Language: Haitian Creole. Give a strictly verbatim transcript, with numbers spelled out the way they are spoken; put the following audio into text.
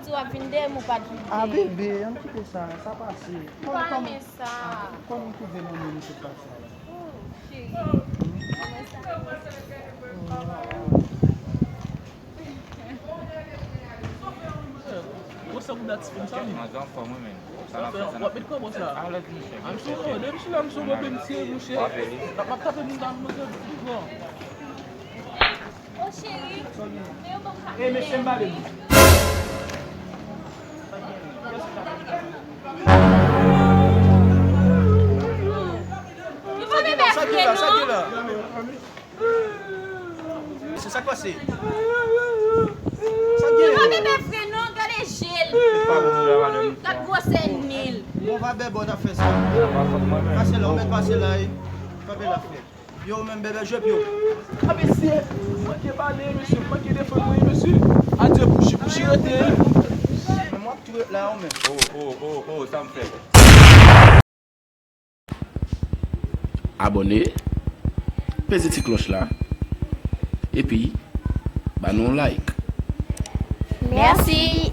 Si w ap vin dèyè m, ou pa t vin dèyè. Ah, bebe, ann kite sa, sa pase. Ou pa renmen sa. Kòman w twouve nan men misye pase la? Oh, cheri. Gwo sa pou dat ti fi m sa, wi. Manzè anfòm, wi, men. Sa n ap fè, sa n ap fè. W ap met kòman sa? Alèz, monchè. I'm so, depi m sou la, m sou bon, m serye, monchè. M ap, m ap tape moun ta, monchè, douvan. Ô, cheri, men yo pa ka. Ey, mesye, m pale. Yo pa bebe vre, non. Se sa k pase. Sa k gen? Li pa bebe vre non, gade je l. Gad gwosè nen l. Bon, pa bebe, w t ap fè sa. Pase la, ou mèt pase la, wi. Kanpe la, frè. Yo, menm bebe, jwe pye w. A, mesye, manke pale, mesye, manke defann mwen, mesye. Adye, bouchi, bouchi, rete, wi. Men m ap tou la, ou menm. Oh, oh, oh, oh, sa m fè. Abòne, peze ti klòch la, epi ba nou yon like. Mèsi.